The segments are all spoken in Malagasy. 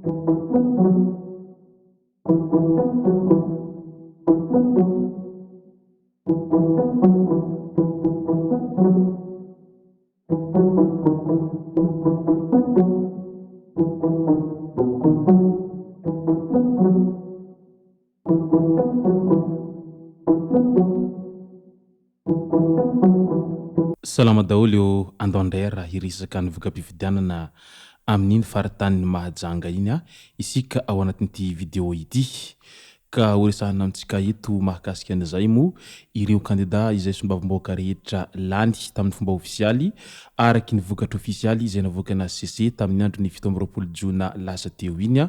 Salama daholo ô, andao indray ary raha hiresaka ny voka-pifidianana amin'iny faritanin'i Mahajanga iny isika ao anatin'ity vidéo ity. Ka horesahina amintsika eto mahakasika an'izay moa ireo kandida izay solombavambahoaka rehetra lany tamin'ny fomba ofisialy araky ny vokatra ofisialy izay navoakan'ny hcc tamin'ny andron'ny 27 jona lasa teo iny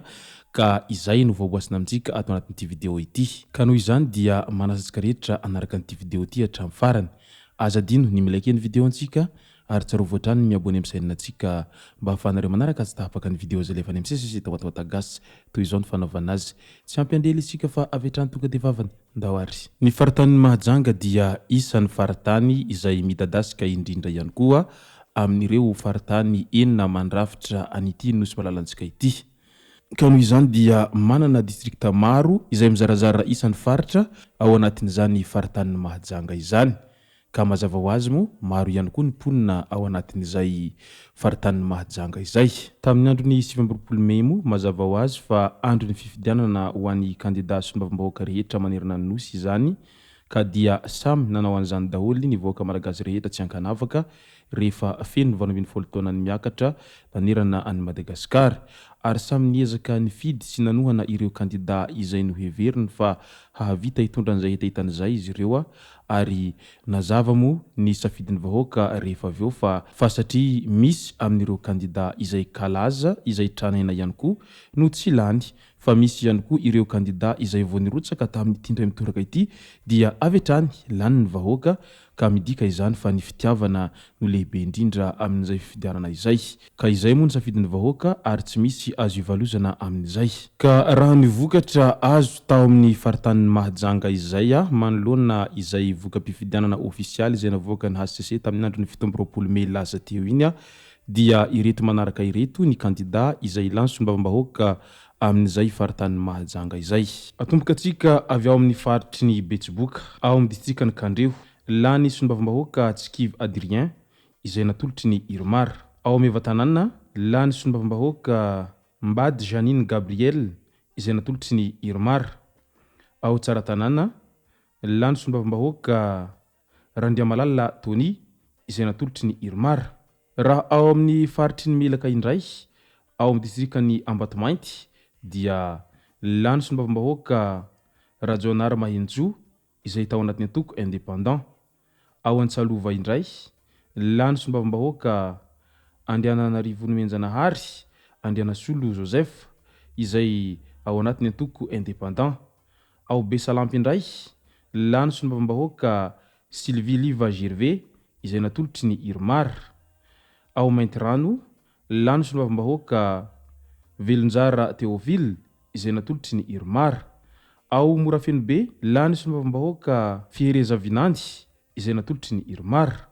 ka izay no voaboasina amintsika ato anatin'ity video ity. Ka noho izany dia manasa antsika rehetra hanaraka an'ity video ity hatramin'ny farany. Aza adino ny mi-like ny video antsika ary tsarovy hatrany ny mi-abonner amin'ny chaîne antsika mba ahafahanareo manaraka tsy tapaka ny video izay alefa any amin'ny CCC Tamatawata Gasy. Toy izao ny fanaovana azy. Tsy ampy andeha isika fa avy hatrany tonga dia vavany. Ndao ary. Ny faritanin'i Mahajanga dia isan'ny faritany izay midadasika indrindra ihany koa amin'ireo faritany enina mandrafitra an'ity nosy malalantsika ity. Ka noho izany dia manana distrikta maro izay mizarazara isan'ny faritra ao anatin'izany faritanin'i Mahajanga izany. Ka mazava ho azy moa, maro ihany koa ny mponina ao anatin'izay faritanin'i Mahajanga izay. Tamin'ny andron'ny 29 mey moa, mazava ho azy fa andron'ny fifidianana ho an'ny kandida solombavambahoaka rehetra manerana ny Nosy izany, ka dia samy nanao an'izany daholo ny vahoaka malagasy rehetra tsy ankanavaka rehefa feno 18 taonany miakatra nanerana an'i Madagasikara ary samy niezaka nifidy sy nanohana ireo kandida izay noheveriny fa hahavita hitondra an'izay hetahetany izay izy ireo ary nazava moa ny safidin'ny vahoaka rehefa avy eo fa fa satria misy amin'ireo kandida izay kalaza izay tranaina ihany koa no tsy lany fa misy ihany koa ireo kandida izay vao nirotsaka tamin'ity indray mitoraka ity dia avy hatrany lany ny vahoaka ka midika izany fa ny fitiavana no lehibe indrindra amin'izay fifidianana izay. Ka izay moa ny safidin'ny vahoaka ary tsy misy azo ivalozana amin'izay. Ka raha ny vokatra azo tao amin'ny faritanin'i Mahajanga izay manoloana izay voka-pifidianana ofisialy izay navoakan'ny hcc tamin'ny andron'ny 27 mey lasa teo iny dia ireto manaraka ireto ny kandida izay lany solombavambahoaka amin'izay faritanin'i Mahajanga izay. Atomboka antsika avy ao amin'ny faritry ny Betsiboka, ao amin'ny distrikan'i Kandreho, lany solombavambahoaka Tsikivy Adrien, izay natolotry ny Irmar. Ao Maevatanàna, lany solombavambahoaka Mbady Jeanine Gabriel, izay natolotry ny Irmar. Ao Tsaratanàna, lany solombavambahoaka Randriamalala Tony, izay natolotry ny Irmar. Raha ao amin'ny faritry ny Melaka indray, ao amin'ny distrikan'i Ambatomainty, dia lany solombavambahoaka Rajaonary Mahenintsoa, izay tao anatin'ny antoko Indépendant. Ao Antsalova indray, lany solombavambahoaka Andriananarivo Nomenjanahary Andrianasolo Joseph, izay ao anatin'ny antoko Indépendant. Ao Besalampy indray, lany solombavambahoaka Sylvie Liva Gervais izay natolotry ny Irmar. Ao Maintirano, lany solombavambahoaka Velonjara Théophile izay natolotry ny Irmar. Ao Morafenobe, lany solombavambahoaka Fihereza Vinandy izay natolotry ny Irmar.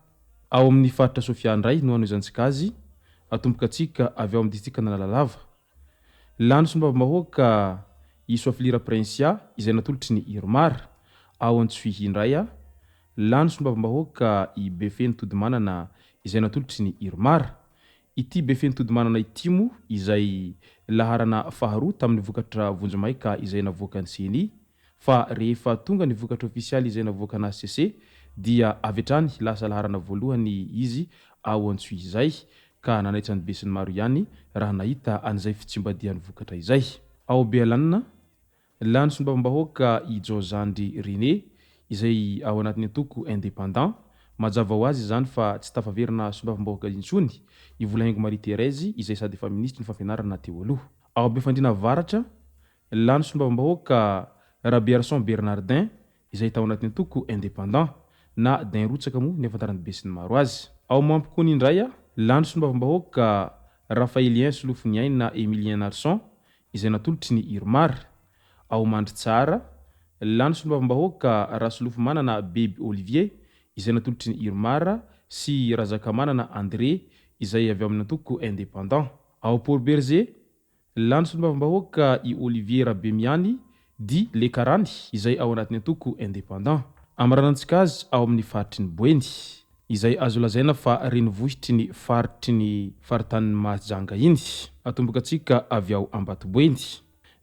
Ao amin'ny faritra Sofia indray no hanohizantsika azy, atomboka antsika avy ao amin'ny distrikan'Analalava. Lany solombavambahoaka i Soafilira Princia izay natolotry ny Irmar. Ao Antsohihy indray, lany solombavambahoaka i Befeno Todimanana izay natolotry ny Irmar. Ity Befeno Todimanana ity moa izay laharana faharoa tamin'ny vokatra vonjimaika izay navoakan'ny Ceni fa rehefa tonga ny vokatra ofisialy izay navoakan'ny hcc dia avy hatrany lasa laharana voalohany izy ao Antsohihy izay ka nanaitra ny besinimaro ihany raha nahita an'izay fitsimbadihan'ny vokatra izay. Ao Bealanana, lany solombavambahoaka i Joe Zandry René, izay ao anatin'ny antoko Indépendant. Mazava ho azy izany fa tsy tafaverina solombavambahoaka intsony i Volahaingo Marie Thérèse izay sady efa minisitry ny fampianarana teo aloha. Ao Befandriana Avaratra, lany solombavambahoaka Rabearison Bernardin izay tao anatin'ny antoko Indépendant, na Dain Rotsaka moa ny ahafantaran'ny besinimaro azy. Ao Mampikony indray, lany solombavambahoaka Raphaelien Solofoniaina Emilien Narson, izay natolotry ny Irmar. Ao Mandritsara, lany solombavambahoaka Rasolofomanana Beby Olivier, izay natolotry ny Irmar, sy Razakamanana André, izay avy ao amin'ny antoko Indépendant. Ao Port Bergé, Lany solombavambahoaka i Olivier Rabemiany dit Le Karany izay ao anatin'ny antoko Indépendant. Amaranantsika azy ao amin'ny faritry ny Boeny, izay azo lazaina fa renivohitry ny faritry ny faritanin'i Mahajanga iny. Atombokantsika avy ao Ambatoboeny.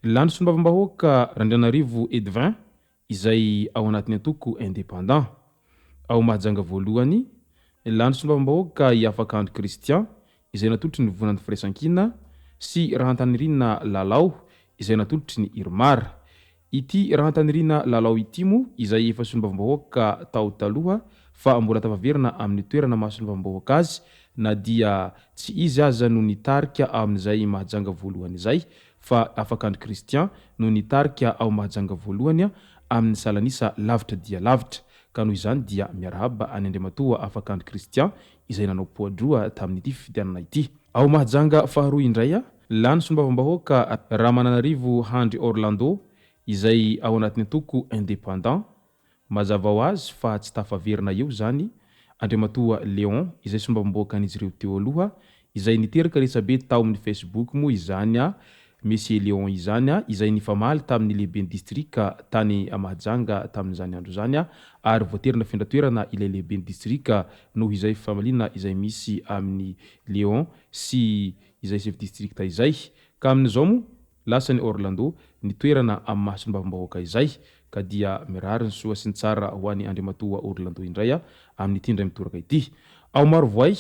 Lany solombavambahoaka Randrianarivo Edvin izay ao anatin'ny antoko Indépendant. Ao Mahajanga voalohany, lany solombavambahoaka i Afakandro Christian izay natolotry ny Vovonan'ny Firaisankina sy Rahantanirina Lalao izay natolotry ny Irmar. Ity Rahantanirina Lalao ity moa izay efa solombavambahoaka tao taloha fa mbola tafaverina amin'ny toerana maha solombavambahoaka azy na dia tsy izy aza no nitarika amin'izay Mahajanga voalohany izay fa Afakandry Christian no nitarika ao Mahajanga voalohany amin'ny salan'isa lavitra dia lavitra ka noho izany dia miarahaba an'i Andriamatoa Afakandry Christian izay nanao poa-droa tamin'ity fifidianana ity. Ao Mahajanga faharoa indray, lany solombavambahoaka Ramananarivo Handry Orlando izay ao anatin'ny antoko Indépendant. Mazava ho azy fa tsy tafaverina eo izany Andriamatoa Léon izay solombavambahoakan'izy ireo teo aloha izay niteraka resabe tao amin'ny Facebook moa izany Monsieur Léon izany izay nifamaly tamin'ny lehiben'ny distrika tany Mahajanga tamin'izany andro izany ary voatery nafindra toerana ilay lehiben'ny distrika noho izay fifamaliana izay misy amin'i Léon sy izay sefo distrikta izay ka amin'izao moa lasan'i Orlando ny toerana amin'ny maha solombavambahoaka izay ka dia mirary ny soa sy ny tsara ho an'i Andriamatoa Orlando indray amin'ity indray mitoraka ity. Ao Marovoay,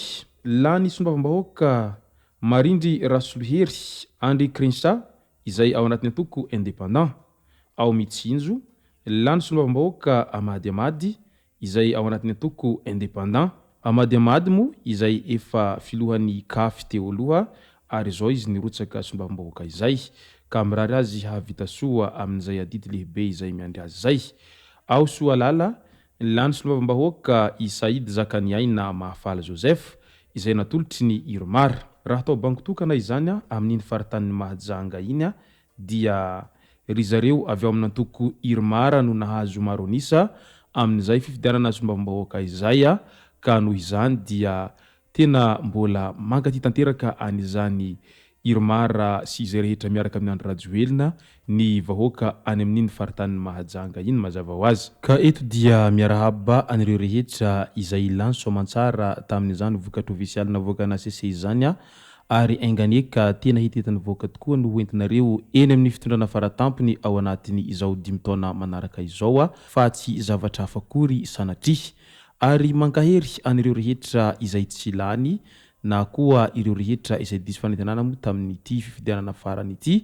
lany solombavambahoaka Marindry Rasolohery Andry Crenshaw izay ao anatin'ny antoko Indépendant. Ao Mitsinjo, lany solombavambahoaka Amady Amady izay ao anatin'ny antoko Indépendant. Amady Amady moa izay efa filohan'ny Caf teo aloha ary izao izy nirotsaka solombavambahoaka izay ka mirary azy hahavita soa amin'izay adidy lehibe izay miandry azy izay. Ao Soalala, Lany solombavambahoaka i Said Zakaniaina Mahafaly Joseph izay natolotry ny Irmar. Raha atao bango tokana izany amin'iny faritanin'i Mahajanga iny dia ry zareo avy ao amin'ny antoko Irmar no nahazo maro an'isa amin'izay fifidianana solombavambahoaka izay ka noho izany dia Tena mbola mankatia tanteraka an'izany Irmar sy izay rehetra miaraka amin'i Andry Rajoelina ny vahoaka any amin'iny faritanin'i Mahajanga iny mazava ho azy. Ka eto dia miarahaba an'ireo rehetra izay lany soamantsara tamin'izany vokatra ofisialy navoakan'ny HCC izany ary enga anie ka tena hetihetin'ny vahoaka tokoa no ho entinareo eny amin'ny fitondrana faratampony ao anatin'izao dimy taona manaraka izao fa tsy zavatra hafa akory sanatria. Ary mankahery an'ireo rehetra izay tsy lany na koa ireo rehetra izay diso fanantenana moa tamin'ity fifidianana farany ity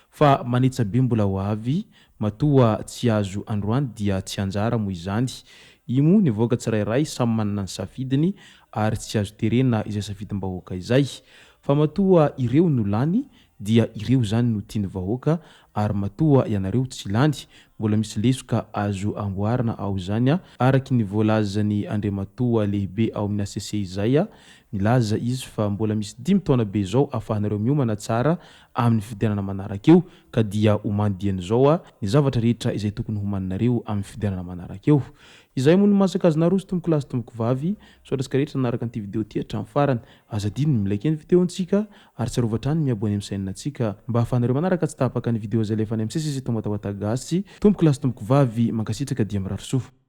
fa manetsa be mbola ho avy, matoa tsy azo androany dia tsy anjara moa izany. Io moa ny vahoaka tsirairay samy manana ny safidiny ary tsy azo terena izay safidim-bahoaka izay. Fa matoa ireo no lany dia ireo izany no tian'ny vahoaka ary matoa ianareo tsy lany mbola misy lesoka azo amboarina ao izany araky ny voalazan'i Andriamatoa lehibe ao amin'ny HCC izay, nilaza izy fa mbola misy dimy taona be izao afahanareo miomana tsara amin'ny fifidianana manaraka eo ka dia omany dieny izao ny zavatra rehetra izay tokony homaninareo amin'ny fifidianana manaraka eo. Izay moa no mahasaka azy naroso tompoko lahy sy tompoko vavy, misaotra antsika rehetra nanaraka an'ity video ity hatramin'ny farany, aza adino ny mi-like ny video-ntsika Ary tsarovy hatrany ny mi-abonner amin'ny chaîne ntsika mba ahafahanareo manaraka tsy tapaka ny video izay alefanay misesy eto Matawata Gasy. Tompoko lahy sy tompoko vavy, mankasitraka dia mirary soa.